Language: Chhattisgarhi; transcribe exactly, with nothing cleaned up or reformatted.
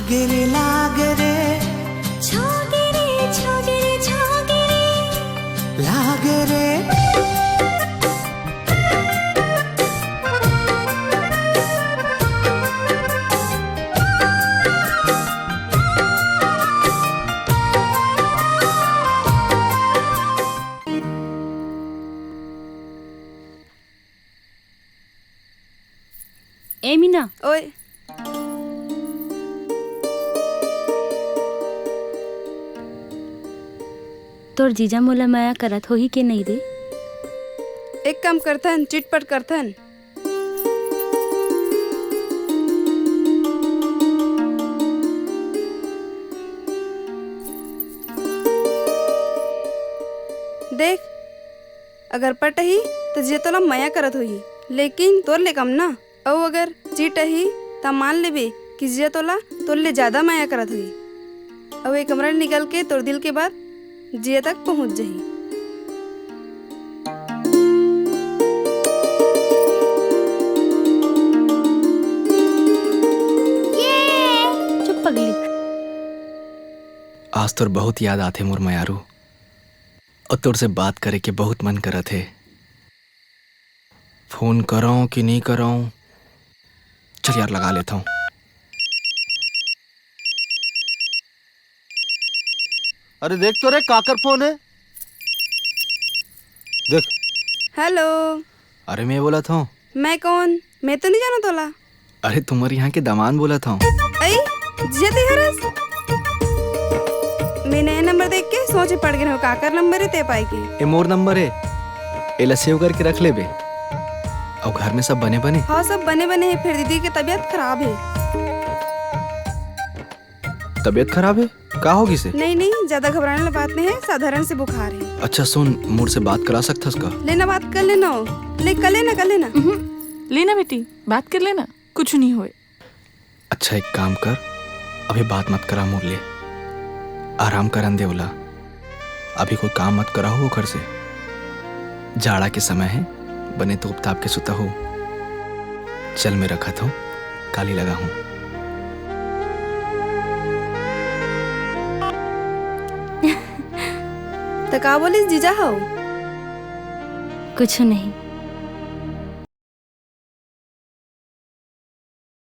गिरे लाग रे, छोगे रे, छोगे रे, छोगे रे। लाग रे। ए मीना। ओए। तोर जीजा मोला मया करत होही के नहीं रे? एक काम करथन, चिटपट करथन। देख, अगर पटही, त जीजा तोला मया करत होही, लेकिन तोर ले कम ना। अउ अगर चिटही, त मान लेबे कि जीजा तोला तोर ले ज्यादा मया करत होही। अउ ए कमरा ले निकल के तोर दिल के बात जीजा तक पहुंच जही। चुप पगली। आज तोर बहुत याद आथे मोर मयारू। अउ तोर से बात करे के बहुत मन करत हे। फोन करंव कि नहीं करंव? चल यार, लगा लेथंव। अरे देख तो रे, काकर फोन हे। देख। हेलो। अरे मैं बोलत हंव। मैं कौन? मैं तो नहीं जानंव तोला। अरे तुम्हर इहाँ के दमांद बोलत हंव। अई, जीजा तैं हरस? मैं नया नंबर देख के सोचे पड़ गे हंव, काकर नंबर हे तैं पाय के। ए मोर नंबर हे, एला सेव करके रख लेबे। अउ घर में सब बने बने? हाँ, सब बने बने हे, फेर दीदी के तबीयत खराब हे। तबीयत खराब हे? का हो गिस हे? नहीं, नहीं, ज्यादा घबराने वाला बात नहीं हे, साधारण से बुखार हे। अच्छा सुन, मोर से बात करा सकथस का? ले ना, बात कर ले ना। ले, कर ले ना, कर ले ना। उहुं, ले ना बेटी, बात कर ले ना, कुछ नहीं होय। अच्छा एक काम कर, अभी बात मत करा मोर ले, आराम करन दे ओला। अभी कोई काम मत कराहू ओकर से। जाड़ा के समय हे, बने तोप ताप के सुतहू। चल मैं रखत हंव, काली लगाहूं। त का बोलिस जीजा हव? कुछ नहीं।